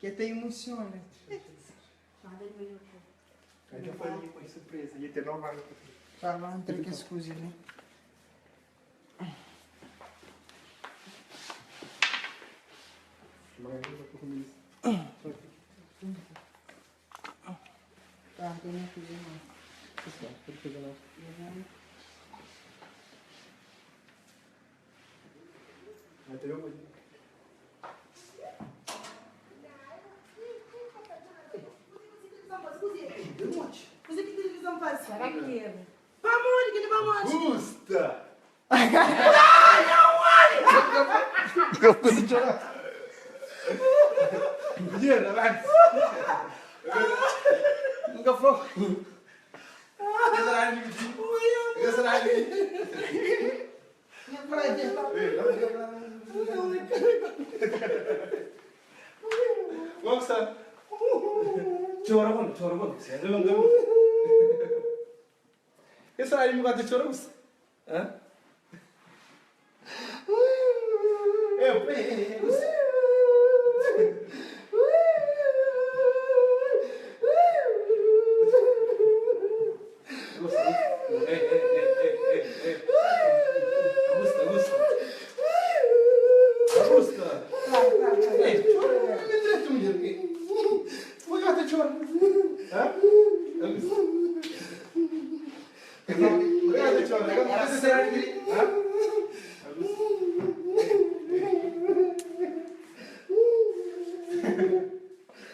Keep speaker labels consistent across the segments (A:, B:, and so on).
A: Ke ta emociona. Fala entre kes kuza li.
B: Gusta!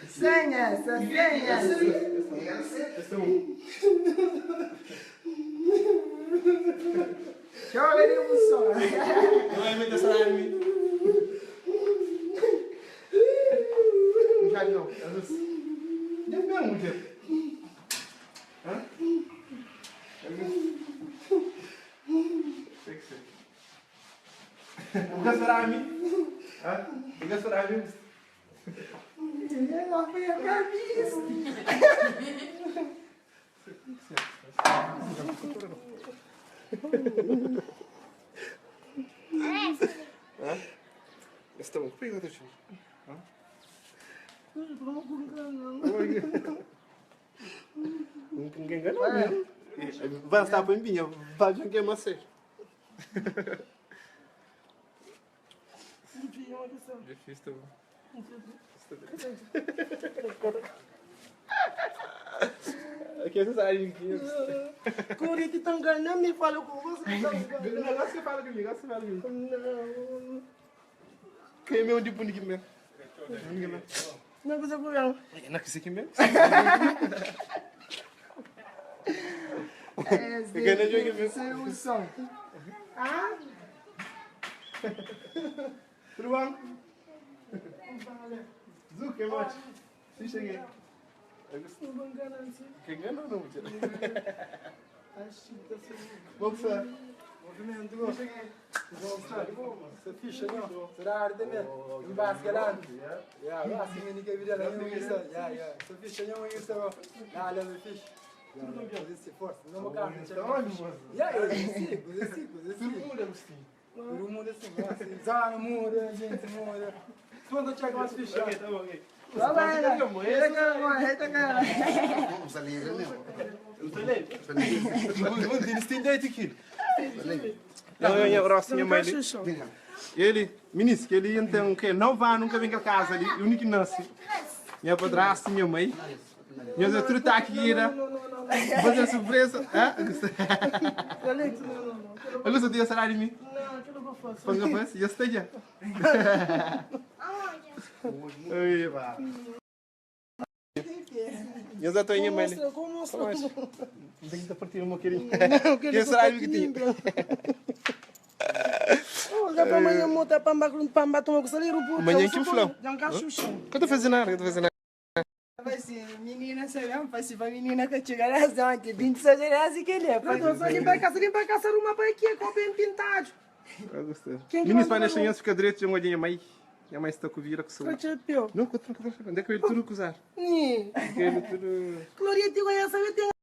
A: Sem essa, sem essa. Chora de emoção. Sem emoção.
B: Ele, ministro, que ele então que não vá nunca vem casa ali, o único que nasce. Minha padrasto, minha mãe. Minha truta aqui era. Fazer surpresa, hã? Augusto, tinha saudade de mim?
A: Não, aquilo que eu faço.
B: Quando eu faço, já está já. Oi, pá. Eu já estou em mãe. Tem que partir um bocadinho. Que será que tinha? Amanhã que o flão. Que eu tô fazendo nada, que eu tô fazendo nada.
A: Menina, sabe? Pra menina que chega às ontem, 26 reais e que ele é.
C: Limpa a casa, limpa a casa, arruma para aqui, com bem pintado.
B: Menino, para nesta fica direito, eu olhei a mãe. Minha mãe está com vira com sua. Não, que eu Onde é que eu ele tudo cruzar?
C: Sim.
B: Ele tudo.
C: Gloria, te conhece, eu tenho.